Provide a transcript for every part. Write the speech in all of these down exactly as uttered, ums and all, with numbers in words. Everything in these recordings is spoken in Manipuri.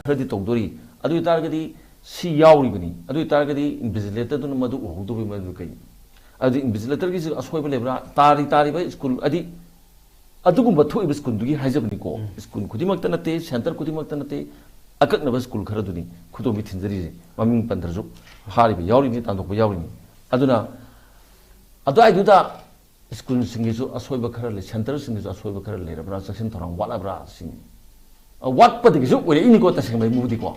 ꯈꯔꯗꯤ ꯇꯧꯗꯣꯔꯤ꯫ ꯑꯗꯨ ꯑꯣꯏꯇꯥꯔꯒꯗꯤ ꯁꯤ ꯌꯥꯎꯔꯤꯕꯅꯤ꯫ ꯑꯗꯨ ꯑꯣꯏꯇꯥꯔꯒꯗꯤ invigilator ꯗꯨꯅ ꯃꯗꯨ ꯎꯍꯧꯗꯕꯒꯤ ꯃꯔꯝꯗꯨ ꯀꯩꯅꯣ? ꯑꯗꯨꯗꯤ invigilator ꯒꯤꯁꯨ ꯑꯁꯣꯏꯕ ꯂꯩꯕ꯭ꯔꯥ? ꯇꯥꯔꯤ ꯇꯥꯔꯤꯕ ꯁ꯭ꯀꯨꯜ, ꯍꯥꯏꯗꯤ ꯑꯗꯨꯒꯨꯝꯕ ꯊꯣꯛꯏꯕ ꯁ꯭ꯀꯨꯜꯗꯨꯒꯤ ꯍꯥꯏꯖꯕꯅꯤꯀꯣ꯫ ꯎꯝ꯫ ꯁ꯭ꯀꯨꯜ ꯈꯨꯗꯤꯡꯃꯛꯇ ꯅꯠꯇꯦ, ꯁꯦꯟꯇꯔ ꯈꯨꯗꯤꯡꯃꯛꯇ ꯅꯠꯇꯦ, ꯑꯀꯛꯅꯕ ꯁ꯭ꯀꯨꯜ ꯈꯔꯗꯨꯅꯤ ꯈꯨꯗꯣꯝꯕꯤ ꯊꯤꯟꯖꯔꯤꯁꯦ꯫ ꯃꯃꯤꯡ ꯄꯟꯗ꯭ꯔꯁꯨ ꯐꯥꯔꯤꯕ ꯌꯥꯎꯔꯤꯅꯤ, ꯇꯥꯟꯊꯣꯛꯄ ꯌꯥꯎꯔꯤꯅꯤ꯫ ꯑꯗꯨꯅ ꯑꯗꯨꯋꯥꯏꯗꯨꯗ ꯁ꯭ꯀꯨꯜꯁꯤꯡꯒꯤꯁꯨ ꯑꯁꯣꯏꯕ ꯈꯔ ꯂꯩ, ꯁꯦꯟꯇꯔꯁꯤꯡꯒꯤꯁꯨ ꯑꯁꯣꯏꯕ ꯈꯔ ꯂꯩꯔꯕ꯭ꯔꯥ, ꯆꯦꯛꯁꯤꯟ ꯊꯧꯔꯥꯡ ꯋꯥꯠꯂꯕ꯭ꯔꯥ ꯁꯤꯅꯤ꯫ ꯑ, ꯋꯥꯠꯄꯗꯒꯤꯁꯨ ꯑꯣꯏꯔꯛꯏꯅꯤꯀꯣ, ꯇꯁꯦꯡꯕꯩꯕꯨꯗꯤꯀꯣ꯫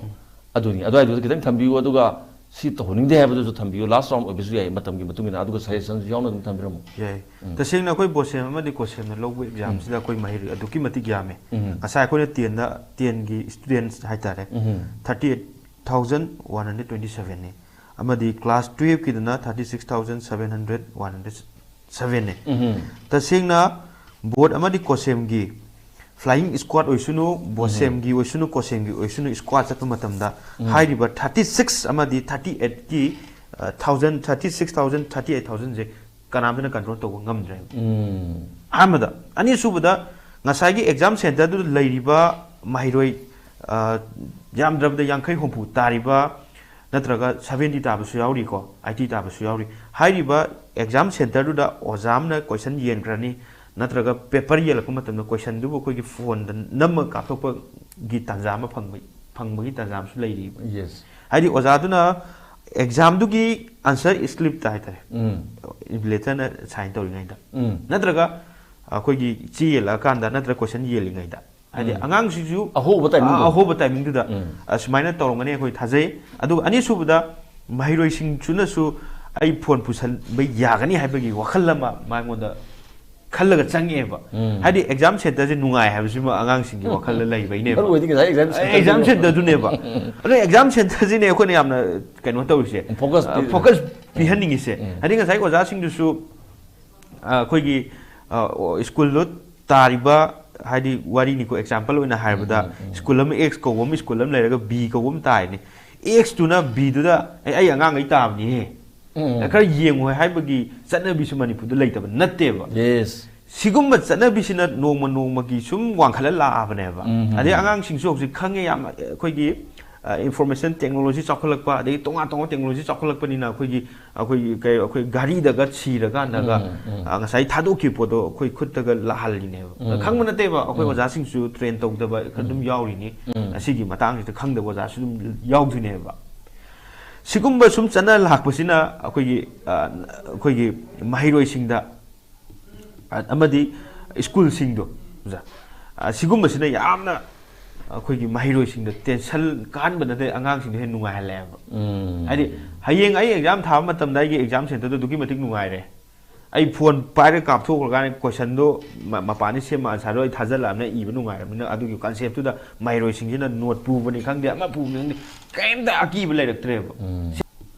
ꯑꯗꯨꯅꯤ, ꯑꯗꯨꯋꯥꯏꯗꯨꯗ ꯈꯤꯇꯪ ꯊꯝꯕꯤꯌꯨ, ꯑꯗꯨꯒ ꯁꯤ ꯇꯧꯍꯟꯅꯤꯡꯗꯦ ꯍꯥꯏꯕꯗꯨꯁꯨ ꯊꯝꯕꯤꯌꯨ, last round ꯑꯣꯏꯕꯁꯨ ꯌꯥꯏ, ꯃꯇꯝꯒꯤ ꯃꯇꯨꯡ ꯏꯟꯅ, ꯑꯗꯨꯒ suggestion ꯁꯨ ꯌꯥꯎꯅ ꯑꯗꯨꯝ ꯊꯝꯕꯤꯔꯝꯃꯨ꯫ ꯌꯥꯏ꯫ ꯎꯝ꯫ ꯇꯁꯦꯡꯅ ꯑꯩꯈꯣꯏ ꯕꯣꯁꯦꯝ ꯑꯃꯗꯤ ꯀꯣꯁꯦꯝꯅ ꯂꯧꯕ exam ꯁꯤꯗ ꯑꯩꯈꯣꯏ ꯃꯍꯩꯔꯣꯏ ꯑꯗꯨꯛꯀꯤ ꯃꯇꯤꯛ ꯌꯥꯝꯃꯦ꯫ ꯎꯝ꯫ ꯉꯁꯥꯏ ꯑꯩꯈꯣꯏꯅ ten ꯗ, ten ꯒꯤ students ꯍꯥꯏꯇꯥꯔꯦ, ꯎꯝ꯫ Thirty eight thousand one hundred twenty seven ꯅꯤ꯫ ꯑꯃꯗꯤ class twelve ꯀꯤꯗꯅ thirty six thousand seven hundred, one hundred seven ꯅꯤ꯫ ꯎꯝ꯫ ꯇꯁꯦꯡꯅ ꯕꯣꯔꯗ ꯑꯃꯗꯤ ꯀꯣꯁꯦꯝꯒꯤ flying squad ꯑꯣꯏꯁꯅꯨ, ꯕꯣꯁꯦꯝꯒꯤ ꯑꯣꯏꯁꯅꯨ, ꯀꯣꯁꯦꯝꯒꯤ ꯑꯣꯏꯁꯅꯨ, squad ꯆꯠꯄ ꯃꯇꯝꯗ ꯎꯝ꯫ ꯍꯥꯏꯔꯤꯕ thirty six ꯑꯃꯗꯤ thirty eight ꯀꯤ, ꯑ, thousand, thirty six thousand, thirty eight thousand ꯁꯦ ꯀꯅꯥꯝꯇꯅ control ꯇꯧꯕ ꯉꯝꯗ꯭ꯔꯦꯕ꯫ ꯎꯝ꯫ ꯑꯍꯥꯟꯕꯗ꯫ ꯑꯅꯤꯁꯨꯕꯗ, ꯉꯁꯥꯏꯒꯤ exam centre ꯗꯨꯗ ꯂꯩꯔꯤꯕ ꯃꯍꯩꯔꯣꯏ, ꯑ, ꯌꯥꯝꯗ꯭ꯔꯕꯗ ꯌꯥꯡꯈꯩ ꯍꯨꯝꯐꯨ ꯇꯥꯔꯤꯕ, ꯅꯠꯇ꯭ꯔꯒ seventy ꯇꯥꯕꯁꯨ ꯌꯥꯎꯔꯤꯀꯣ, eighty ꯇꯥꯕꯁꯨ ꯌꯥꯎꯔꯤ꯫ ꯍꯥꯏꯔꯤꯕ exam centre ꯗꯨꯗ ꯑꯣꯖꯥ ꯑꯃꯅ question ꯌꯦꯟꯈ꯭ꯔꯅꯤ, ꯅꯠꯇ꯭ꯔꯒ paper ꯌꯦꯜꯂꯛꯄ ꯃꯇꯝꯗ question ꯗꯨꯕꯨ ꯑꯩꯈꯣꯏꯒꯤ phone ꯗ ꯅꯝꯃ ꯀꯥꯞꯊꯣꯛꯄꯒꯤ ꯇꯥꯟꯖꯥ ꯑꯃ ꯐꯪꯕ, ꯐꯪꯕꯒꯤ ꯇꯥꯟꯖꯥ ꯑꯃꯁꯨ ꯂꯩꯔꯤꯕ꯫ Yes꯫ ꯍꯥꯏꯗꯤ ꯑꯣꯖꯥꯗꯨꯅ exam ꯗꯨꯒꯤ answer script ꯇ ꯍꯥꯏꯇꯥꯔꯦ, ꯎꯝ꯫ Invigilator ꯅ sign ꯇꯧꯔꯤꯉꯩꯗ, ꯎꯝ꯫ ꯅꯠꯇ꯭ꯔꯒ ꯑꯩꯈꯣꯏꯒꯤ ꯆꯦ ꯌꯦꯜꯂꯛꯑꯀꯥꯟꯗ, ꯅꯠꯇ꯭ꯔꯒ question ꯌꯦꯜꯂꯤꯉꯩꯗ, ꯍꯥꯏꯗꯤ ꯎꯝ꯫ ꯑꯉꯥꯡꯁꯤꯁꯨ ꯑꯍꯧꯕ timing ꯗꯣ꯫ ꯑ-, ꯑꯍꯧꯕ timing ꯗꯨꯗ, ꯎꯝ꯫ ꯑ, ꯁꯨꯃꯥꯏꯅ ꯇꯧꯔꯝꯒꯅꯤ ꯑꯩꯈꯣꯏ ꯊꯥꯖꯩ꯫ ꯑꯗꯨꯒ ꯑꯅꯤꯁꯨꯕꯗ, ꯃꯍꯩꯔꯣꯏꯁꯤꯡꯁꯤꯅꯁꯨ ꯑꯩ phone ꯄꯨꯁꯟꯕ ꯌꯥꯒꯅꯤ ꯍꯥꯏꯕꯒꯤ ꯋꯥꯈꯜ ꯑꯃ ꯃꯉꯣꯟꯗ ꯈꯜꯂꯒ ꯆꯪꯉꯛꯑꯦꯕ꯫ ꯎꯝ꯫ ꯍꯥꯏꯗꯤ exam centre ꯁꯦ ꯅꯨꯡꯉꯥꯏ ꯍꯥꯏꯕꯁꯤꯃ ꯑꯉꯥꯡꯁꯤꯡꯒꯤ ꯋꯥꯈꯜꯗ ꯂꯩꯕꯩꯅꯦꯕ꯫ ꯃꯔꯨꯑꯣꯏꯗꯤ ꯉꯁꯥꯏ exam centre exam centre ꯗꯨꯅꯦꯕ꯫ ꯑꯗꯣ exam centre ꯁꯤꯅꯦ ꯑꯩꯈꯣꯏꯅ ꯌꯥꯝꯅ ꯀꯩꯅꯣ ꯇꯧꯔꯤꯁꯦ, focus ꯑ, ꯄꯤ-, focus ꯄꯤꯍꯟꯅꯤꯡꯉꯤꯁꯦ꯫ ꯎꯝ꯫ ꯍꯥꯏꯗꯤ ꯉꯁꯥꯏ ꯑꯣꯖꯥꯁꯤꯡꯗꯨꯁꯨ, ꯑ, ꯑꯩꯈꯣꯏꯒꯤ, ꯑ, ꯑꯣ, ꯁ꯭ꯀꯨꯜꯗꯣ ꯇꯥꯔꯤꯕ, ꯍꯥꯏꯗꯤ ꯋꯥꯔꯤꯅꯤꯀꯣ, example ꯑꯣꯏꯅ ꯍꯥꯏꯔꯕꯗ, ꯎꯝ, ꯎꯝ, ꯎꯝ꯫ ꯁ꯭ꯀꯨꯜ ꯑꯃ X ꯀꯧꯕ ꯑꯃ, ꯁ꯭ꯀꯨꯜ ꯑꯃ ꯂꯩꯔꯒ B ꯀꯧꯕ ꯑꯃ ꯇꯥꯏꯅꯦ꯫ X ꯇꯨꯅ B ꯗꯨꯗ, "ꯑꯩ, ꯑꯩ ꯑꯉꯥꯡꯈꯩ ꯇꯥꯕꯅꯤꯍꯦ꯫ ꯎꯝ, ꯎꯝ꯫ ꯈꯔ ꯌꯦꯡꯉꯣ" ꯍꯥꯏꯕꯒꯤ ꯆꯠꯅꯕꯤꯁꯨ ꯃꯅꯤꯄꯨꯔꯗ ꯂꯩꯇꯕ ꯅꯠꯇꯦꯕ꯫ Yes꯫ ꯁꯤꯒꯨꯝꯕ ꯆꯠꯅꯕꯤꯁꯤꯅ ꯅꯣꯡꯃ ꯅꯣꯡꯃꯒꯤ ꯁꯨꯝ ꯋꯥꯡꯈꯠꯂ ꯂꯥꯛꯑꯕꯅꯦꯕ꯫ ꯎꯝ, ꯎꯝ꯫ ꯑꯗꯩ ꯑꯉꯥꯡꯁꯤꯡꯁꯨ ꯍꯧꯖꯤꯛ ꯈꯪꯉꯦ ꯌꯥꯝ, ꯑꯩꯈꯣꯏꯒꯤ, ꯑ, information technology ꯆꯥꯎꯈꯠꯂꯛꯄ, ꯑꯗꯒꯤ ꯇꯣꯉꯥꯟ ꯇꯣꯉꯥꯟꯕ technology ꯆꯥꯎꯈꯠꯂꯛꯄꯅꯤꯅ ꯑꯩꯈꯣꯏꯒꯤ, ꯑꯩꯈꯣꯏꯒꯤ ꯀꯩ, ꯑꯩꯈꯣꯏ ꯒꯥꯔꯤꯗꯒ ꯁꯤꯔꯀꯥꯟꯗꯒ, ꯎꯝ, ꯎꯝ꯫ ꯑ, ꯉꯁꯥꯏ ꯊꯥꯗꯣꯛꯈꯤꯕ ꯄꯣꯠꯇꯣ ꯑꯩꯈꯣꯏ ꯈꯨꯠꯇꯒ ꯂꯥꯛꯍꯜꯂꯤꯅꯦꯕ꯫ ꯎꯝ꯫ ꯈꯪꯕ ꯅꯠꯇꯦꯕ, ꯑꯩꯈꯣꯏ ꯎꯝ꯫ ꯑꯣꯖꯥꯁꯤꯡꯁꯨ train ꯇꯧꯗꯕ ꯑꯗꯨꯝ ꯎꯝ꯫ ꯌꯥꯎꯔꯤꯅꯤ꯫ ꯎꯝ꯫ ꯑꯁꯤꯒꯤ ꯃꯇꯥꯡꯁꯤꯗ ꯈꯪꯗꯕ ꯑꯣꯖꯥꯁꯨ ꯑꯗꯨꯝ ꯌꯥꯎꯗꯣꯏꯅꯦꯕ꯫ ꯁꯤꯒꯨꯝꯕ ꯁꯨꯝ ꯆꯠꯅ ꯂꯥꯛꯄꯁꯤꯅ ꯑꯩꯈꯣꯏꯒꯤ, ꯑ, ꯑꯩꯈꯣꯏꯒꯤ ꯃꯍꯩꯔꯣꯏꯁꯤꯡꯗ ꯑꯃꯗꯤ ꯁ꯭ꯀꯨꯜꯁꯤꯡꯗꯣ, ꯑꯣꯖꯥ, ꯑ, ꯁꯤꯒꯨꯝꯕꯁꯤꯅ ꯌꯥꯝꯅ ꯑꯩꯈꯣꯏꯒꯤ ꯃꯍꯩꯔꯣꯏꯁꯤꯡꯗ tension ꯀꯥꯍꯟꯕ ꯅꯠꯇꯦ, ꯑꯉꯥꯡꯁꯤꯡꯗꯣ ꯍꯦꯟꯅ ꯅꯨꯡꯉꯥꯏꯍꯜꯂꯦꯕ꯫ ꯎꯝ꯫ ꯍꯥꯏꯗꯤ, ꯍꯌꯦꯡ ꯑꯩ exam ꯊꯥꯕ ꯃꯇꯝꯗ ꯑꯩꯒꯤ exam centreꯗꯣ ꯑꯗꯨꯛꯀꯤ ꯃꯇꯤꯛ ꯅꯨꯡꯉꯥꯏꯔꯦ, ꯑꯩ phone ꯄꯥꯏꯔꯒ ꯀꯥꯞꯊꯣꯛꯈ꯭ꯔꯀꯥꯟꯗ questionꯗꯣ ꯃ-, ꯃꯄꯥꯟꯗ ꯁꯦꯝꯃ answerꯗꯣ ꯑꯩ ꯊꯥꯖꯤꯜꯂꯛꯑꯕꯅꯤꯅ ꯏꯕ ꯅꯨꯡꯉꯥꯏꯔꯕꯅꯤꯅ, ꯑꯗꯨꯒꯤ conceptꯇꯨꯗ ꯃꯍꯩꯔꯣꯏꯁꯤꯡꯁꯤꯅ note ꯄꯨꯕꯅꯤ ꯈꯪꯗꯦ, ꯑꯃ ꯄꯨꯕꯅꯤ ꯈꯪꯗꯦ, ꯀꯔꯤꯝꯇ ꯑꯀꯤꯕ ꯂꯩꯔꯛꯇ꯭ꯔꯦꯕ꯫ ꯎꯝ꯫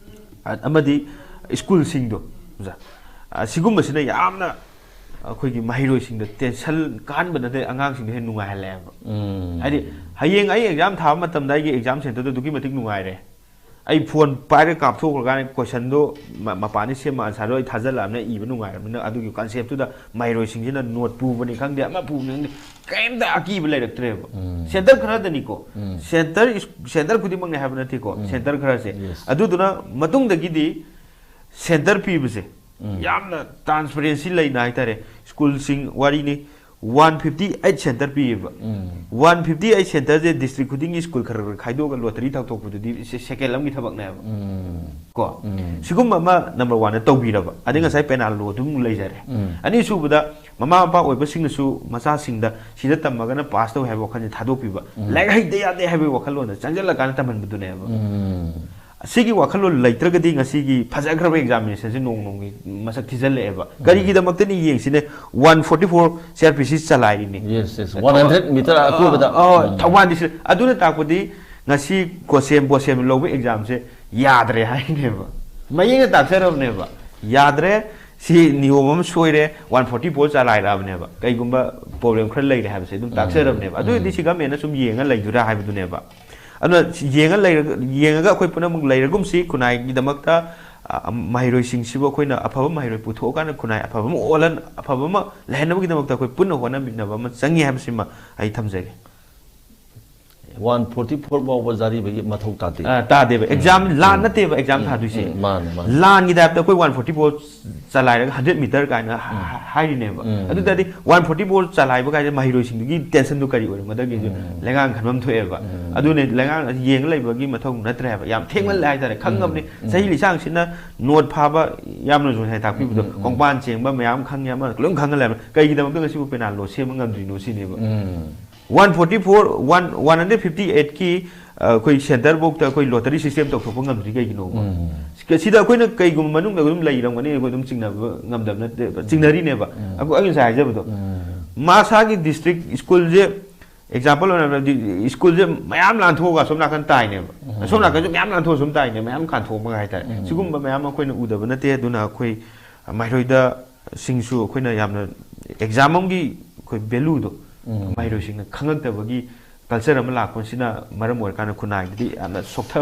ꯑ-, ꯑꯃꯗꯤ ꯁ꯭ꯀꯨꯜꯁꯤꯡꯗꯣ, ꯑꯣꯖꯥ, ꯑ, ꯁꯤꯒꯨꯝꯕꯁꯤꯅ ꯌꯥꯝꯅ ꯑꯩꯈꯣꯏꯒꯤ ꯃꯍꯩꯔꯣꯏꯁꯤꯡꯗ tension ꯀꯥꯍꯟꯕ ꯅꯠꯇꯦ, ꯑꯉꯥꯡꯁꯤꯡꯗꯣ ꯍꯦꯟꯅ ꯅꯨꯡꯉꯥꯏꯍꯜꯂꯦꯕ꯫ ꯎꯝ꯫ ꯍꯥꯏꯗꯤ, ꯍꯌꯦꯡ ꯑꯩ exam ꯊꯥꯕ ꯃꯇꯝꯗ ꯑꯩꯒꯤ exam centreꯗꯣ ꯑꯗꯨꯛꯀꯤ ꯃꯇꯤꯛ ꯅꯨꯡꯉꯥꯏꯔꯦ, ꯑꯩ phone ꯄꯥꯏꯔꯒ ꯀꯥꯞꯊꯣꯛꯈ꯭ꯔꯀꯥꯟꯗ questionꯗꯣ ꯃ-, ꯃꯄꯥꯟꯗ ꯁꯦꯝꯃ answerꯗꯣ ꯑꯩ ꯊꯥꯖꯤꯜꯂꯛꯑꯕꯅꯤꯅ ꯏꯕ ꯅꯨꯡꯉꯥꯏꯔꯕꯅꯤꯅ, ꯑꯗꯨꯒꯤ conceptꯇꯨꯗ ꯃꯍꯩꯔꯣꯏꯁꯤꯡꯁꯤꯅ note ꯄꯨꯕꯅꯤ ꯈꯪꯗꯦ, ꯑꯃ ꯄꯨꯕꯅꯤ ꯈꯪꯗꯦ, ꯀꯔꯤꯝꯇ ꯑꯀꯤꯕ ꯂꯩꯔꯛꯇ꯭ꯔꯦꯕ꯫ ꯎꯝ꯫ Centre ꯈꯔꯗꯅꯤꯀꯣ, um. Centre is-, centre ꯈꯨꯗꯤꯡꯃꯛꯅꯤ ꯍꯥꯏꯕ ꯅꯠꯇꯦꯀꯣ, ꯎꯝ꯫ Centre ꯈꯔꯁꯦ꯫ Yes꯫ ꯑꯗꯨꯗꯨꯅ ꯃꯇꯨꯡꯗꯒꯤꯗꯤ centre ꯄꯤꯕꯁꯦ ꯎꯝ꯫ ꯌꯥꯝꯅ transparency ꯂꯩꯅ ꯍꯥꯏꯇꯥꯔꯦ꯫ ꯁ꯭ꯀꯨꯜꯁꯤꯡ ꯋꯥꯔꯤꯅꯤ, one fifty eight centre ꯄꯤꯌꯦꯕ꯫ ꯎꯝ꯫ One fifty eight centreꯁꯦ district ꯈꯨꯗꯤꯡꯒꯤ ꯁ꯭ꯀꯨꯜ ꯈꯔ ꯈꯔ ꯈꯥꯏꯗꯣꯛꯑꯒ lottery ꯇꯧꯊꯣꯛꯄꯗꯨꯗꯤ ꯁꯦ-, second ꯑꯃꯒꯤ ꯊꯕꯛꯅꯦꯕ꯫ ꯎꯝ꯫ ꯀꯣ? ꯎꯝ꯫ ꯁꯤꯒꯨꯝꯕ ꯑꯃ number oneꯗ ꯇꯧꯕꯤꯔꯕ꯫ ꯑꯗꯩ ꯎꯝ꯫ ꯉꯁꯥꯏ penaltyꯗꯨ ꯑꯃꯨꯛ ꯂꯩꯖꯔꯦ꯫ ꯎꯝ꯫ ꯑꯅꯤꯁꯨꯕꯗ, ꯃꯃꯥ ꯃꯄꯥ ꯑꯣꯏꯕꯁꯤꯡꯅꯁꯨ ꯃꯆꯥꯁꯤꯡꯗ ꯁꯤꯗ ꯇꯝꯃꯒꯅ pass ꯇꯧꯋꯤ ꯍꯥꯏꯕ ꯋꯥꯈꯜꯁꯦ ꯊꯥꯗꯣꯛꯄꯤꯕ꯫ ꯎꯝ꯫ ꯂꯥꯏꯔꯤꯛ ꯍꯩꯇ ꯌꯥꯗꯦ ꯍꯥꯏꯕꯒꯤ ꯋꯥꯈꯜꯂꯣꯟꯗ ꯆꯪꯁꯤꯜꯂꯀꯥꯟꯗ ꯇꯝꯍꯟꯕꯗꯨꯅꯦꯕ꯫ ꯎꯝ꯫ ꯑꯁꯤꯒꯤ ꯋꯥꯈꯜꯂꯣꯟ ꯂꯩꯇ꯭ꯔꯒꯗꯤ ꯉꯁꯤꯒꯤ ꯐꯖꯈ꯭ꯔꯕ examinationꯁꯦ ꯅꯣꯡꯃ ꯅꯣꯡꯃꯒꯤ ꯃꯁꯛ ꯊꯤꯖꯤꯜꯂꯛꯑꯦꯕ꯫ ꯎꯝ꯫ ꯀꯔꯤꯒꯤꯗꯃꯛꯇꯅꯤ ꯌꯦꯡꯁꯤꯅꯦ, one forty four CRPC ꯆꯂꯥꯏꯔꯤꯅꯤ꯫ Yes, yes, one hundred meter ꯑꯀꯣꯏꯕꯗ꯫ ꯑ, ꯑ, ꯎꯝ꯫ ꯊꯧꯕꯥꯜ district꯫ ꯑꯗꯨꯅ ꯇꯥꯛꯄꯗꯤ ꯉꯁꯤ ꯀꯣꯁꯦꯝ ꯕꯣꯁꯦꯝ ꯂꯧꯕ examꯁꯦ ꯌꯥꯗ꯭ꯔꯦ ꯍꯥꯏꯅꯦꯕ꯫ ꯃꯌꯦꯛꯅ ꯇꯥꯛꯆꯔꯕꯅꯦꯕ꯫ ꯌꯥꯗ꯭ꯔꯦ, ꯁꯤ ꯅꯤꯌꯣꯝ ꯑꯃ ꯁꯣꯏꯔꯦ, one forty four ꯆꯂꯥꯏꯔꯛꯑꯕꯅꯦꯕ꯫ ꯀꯩꯒꯨꯝꯕ problem ꯈꯔ ꯂꯩꯔꯦ ꯍꯥꯏꯕꯁꯦ ꯑꯗꯨꯝ ꯎꯝ꯫ ꯇꯥꯛꯆꯔꯕꯅꯦꯕ꯫ ꯑꯗꯨ ꯑꯣꯏꯔꯗꯤ ꯎꯝ꯫ ꯁꯤ governmentꯅ ꯁꯨꯝ ꯌꯦꯡꯉ ꯂꯩꯗꯣꯏꯔꯥ ꯍꯥꯏꯕꯗꯨꯅꯦꯕ꯫ ꯑꯗꯨꯅ ꯌꯦꯡꯉ ꯂꯩꯔꯒ, ꯌꯦꯡꯉꯒ ꯑꯩꯈꯣꯏ ꯄꯨꯝꯅꯃꯛ ꯂꯩꯔꯒꯨꯝꯁꯤ, ꯈꯨꯟꯅꯥꯏꯒꯤꯗꯃꯛꯇ ꯑ, ꯃꯍꯩꯔꯣꯏꯁꯤꯡꯁꯤꯕꯨ ꯑꯩꯈꯣꯏꯅ ꯑꯐꯕ ꯃꯍꯩꯔꯣꯏ ꯄꯨꯊꯣꯛꯑꯀꯥꯟꯗ ꯈꯨꯟꯅꯥꯏ ꯑꯐꯕ ꯑꯃ ꯑꯣꯜꯍꯟ ꯑꯐꯕ ꯑꯃ ꯂꯩꯍꯟꯅꯕꯒꯤꯗꯃꯛꯇ ꯑꯩꯈꯣꯏ ꯄꯨꯟꯅ ꯍꯣꯠꯅꯃꯤꯟꯅꯕ ꯑꯃ ꯆꯪꯉꯤ ꯍꯥꯏꯕꯁꯤꯃ ꯑꯩ ꯊꯝꯖꯒꯦ꯫ ꯋꯥꯟ ꯐꯣꯔꯇꯤ ꯐꯣꯔ ꯐꯥꯎꯕ ꯖꯥꯔꯤꯕꯒꯤ ꯃꯊꯧ ꯇꯥꯗꯦ꯫ ꯑ, ꯇꯥꯗꯦꯕ, ꯑꯦꯛꯖꯥꯝ ꯂꯥꯟ ꯅꯠꯇꯦꯕ ꯑꯦꯛꯖꯥꯝ ꯊꯥꯗꯣꯏꯁꯦ꯫ ꯎꯝ, ꯃꯥꯅꯦ, ꯃꯥꯅꯦ꯫ ꯂꯥꯟꯒꯤ ꯇꯥꯏꯞꯇ ꯑꯩꯈꯣꯏ ꯋꯥꯟ ꯐꯣꯔꯇꯤ ꯐꯣꯔ ꯆꯂꯥꯏꯔꯒ ꯍꯟꯗ꯭ꯔꯦꯠ ꯃꯤꯇꯔ ꯀꯥꯏꯅ ꯍꯥ- ꯍꯥꯏꯔꯤꯅꯦꯕ꯫ ꯑꯗꯨ ꯇꯥꯔꯗꯤ ꯋꯥꯟ ꯐꯣꯔꯇꯤ ꯐꯣꯔ ꯆꯂꯥꯏꯕ ꯀꯥꯏꯁꯦ ꯃꯍꯩꯔꯣꯏꯁꯤꯡꯗꯨꯒꯤ ꯇꯦꯟꯁꯟꯗꯨ ꯀꯔꯤ ꯑꯣꯏꯔꯝꯒꯗꯒꯦꯁꯨ ꯂꯩꯉꯥꯛꯅ ꯈꯟꯐꯝ ꯊꯣꯛꯑꯦꯕ꯫ ꯑꯗꯨꯅꯦ ꯂꯩꯉꯥꯛꯅ ꯌꯦꯡꯉ ꯂꯩꯕꯒꯤ ꯃꯊꯧ ꯅꯠꯇ꯭ꯔꯦ ꯍꯥꯏꯕ꯫ ꯌꯥꯝ ꯊꯦꯡꯃꯜꯂꯦ ꯍꯥꯏꯇꯥꯔꯦ꯫ ꯈꯪꯉꯕꯅꯤ ꯆꯍꯤ ꯂꯤꯁꯥꯡꯁꯤꯅ ꯅꯣꯠ ꯐꯥꯕ ꯌꯥꯝꯅꯁꯨ ꯉꯁꯥꯏ ꯇꯥꯛꯄꯤꯕꯗꯣ ꯀꯣꯡꯄꯥꯟ ꯆꯦꯡꯕ ꯃꯌꯥꯝ ꯈꯪꯉꯦ ꯑꯃ ꯂꯣꯏ ꯈꯪꯉ ꯂꯩꯔꯕꯅꯤ꯫ ꯀꯩꯒꯤꯗꯃꯛꯇ ꯉꯁꯤꯕꯨ ꯄꯦꯅꯥꯜ ꯂꯣ ꯁꯦꯝꯕ ꯉꯝꯗ꯭ꯔꯤꯅꯣ ꯁꯤꯅꯦꯕ꯫ One forty four one one hundred fifty ꯑꯩꯠꯀꯤ ꯑꯩꯈꯣꯏ ꯁꯦꯟꯇꯔꯐꯧꯗ ꯑꯩꯈꯣꯏ ꯂꯣꯇꯔꯤ ꯁꯤꯁꯇꯦꯝ ꯇꯧꯊꯣꯛꯄ ꯉꯝꯗ꯭ꯔꯤ ꯀꯩꯒꯤꯅꯣꯕ? ꯁꯤꯗ ꯑꯩꯈꯣꯏꯅ ꯀꯩꯒꯨꯝꯕ ꯃꯅꯨꯡꯗ ꯑꯗꯨꯝ ꯂꯩꯔꯝꯒꯅꯤ, ꯑꯩꯈꯣꯏ ꯑꯗꯨꯝ ꯆꯤꯡꯅꯕ ꯉꯝꯗꯕ ꯅꯠꯇꯦꯕ, ꯆꯤꯡꯅꯔꯤꯅꯦꯕ꯫ ꯑꯩꯈꯣꯏ ꯑꯩꯅ ꯉꯁꯥꯏ ꯍꯥꯏꯖꯕꯗꯣ, ꯃꯁꯥꯒꯤ ꯗꯤꯁꯇ꯭ꯔꯤꯛ ꯁ꯭ꯀꯨꯜꯁꯦ ꯑꯦꯛꯖꯥꯝꯄꯜ ꯑꯣꯏꯅ ꯍꯥꯏꯔꯕꯗꯤ ꯁ꯭ꯀꯨꯜꯁꯦ ꯃꯌꯥꯝ ꯂꯥꯟꯊꯣꯛꯑꯒ ꯑꯁꯣꯝ ꯅꯥꯀꯟ ꯇꯥꯏꯅꯦꯕ꯫ ꯑꯁꯣꯝ ꯅꯥꯀꯟꯁꯨ ꯃꯌꯥꯝ ꯂꯥꯟꯊꯣꯛꯑ ꯁꯨꯝ ꯇꯥꯏꯅꯦ, ꯃꯌꯥꯝ ꯀꯥꯟꯊꯣꯛꯑꯒ ꯍꯥꯏꯇꯥꯔꯦ꯫ ꯁꯤꯒꯨꯝꯕ ꯃꯌꯥꯝ ꯑꯩꯈꯣꯏꯅ ꯎꯗꯕ ꯅꯠꯇꯦ꯫ ꯑꯗꯨꯅ ꯑꯩꯈꯣꯏ ꯃꯍꯩꯔꯣꯏꯗꯁꯤꯡꯁꯨ ꯑꯩꯈꯣꯏꯅ ꯌꯥꯝꯅ ꯑꯦꯛꯖꯥꯝ ꯑꯃꯒꯤ ꯑꯩꯈꯣꯏ ꯚꯦꯂꯨꯗꯣ ꯃꯍꯩꯔꯣꯏꯁꯤꯡꯅ ꯈꯪꯉꯛꯇꯕꯒꯤ ꯀꯜꯆꯔ ꯑꯃ ꯂꯥꯛꯄꯁꯤꯅ ꯃꯔꯝ ꯑꯣꯏꯔꯀꯥꯟꯗ ꯈꯨꯟꯅꯥꯏꯗꯗꯤ ꯌꯥꯝꯅ ꯁꯣꯛꯊ